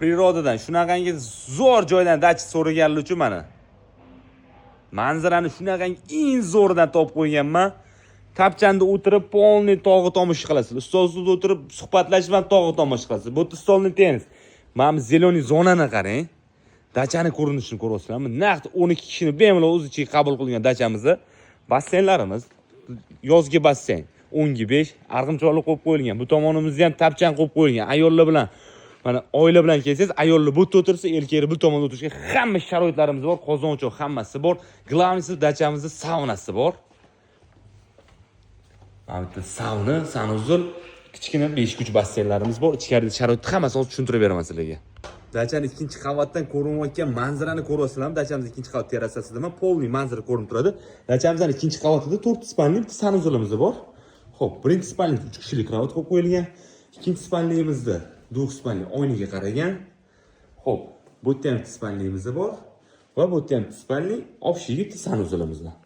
Природа dan shunaqangi zo'r joydan dacha so'raganlar uchun mana manzarani shunaqangi eng zo'ridan topib qo'yganman. Tapchanda o'tirib, полный tog'i tomosha qilasizlar. Stol ustida o'tirib suhbatlashib ham tog'i tomosha qilasizlar. Bu yerda stolni tennis. Mana bu зеленый zonani qarang. Dachani ko'rinishini ko'ryapsizlarmi? Naqd 12 kishini bemalol o'z ichiga qabul qilgan dachamizni. Basseynlarimiz, yozgi basseyn 10 ga 5, arg'imchoqlar qo'yib qo'yilgan. Bu tomonimizda ham tapchan qo'yib qo'yilgan. Ayollar bilan, mana, oila bilan kelsangiz, ayollar bu yerda o'tirsa, erkaklar bu tomonda o'tirishga hamma sharoitlarimiz bor, qozon o'choq hammasi bor. Главный si, dachamizda saunasi bor. Mana bu yerda sauna, санузел, kichkina 5 uch basseynlarimiz bor. Ichkarida sharoitni hammasini hozir tushuntirib beraman sizlarga. Dachani ikkinchi qavatdan ko'rinayotgan manzarani ko'ryapsizlarmi? Dachamiz ikkinchi qavat terrasasida полный manzara ko'rinib turadi. Dachamizning ikkinchi qavatida to'rtta спальный, bitta санузел imiz bor. Xo'p, birinchi спальный 3 kishilik кровать qo'yib qo'yilgan. Ikkinchi спальный imizda двухспальный, oynaga qaragan. Xo'p, bu yerda ham bitta спальный imiz bor va bu yerda ham bitta спальный, общий bitta санузел imiz bor.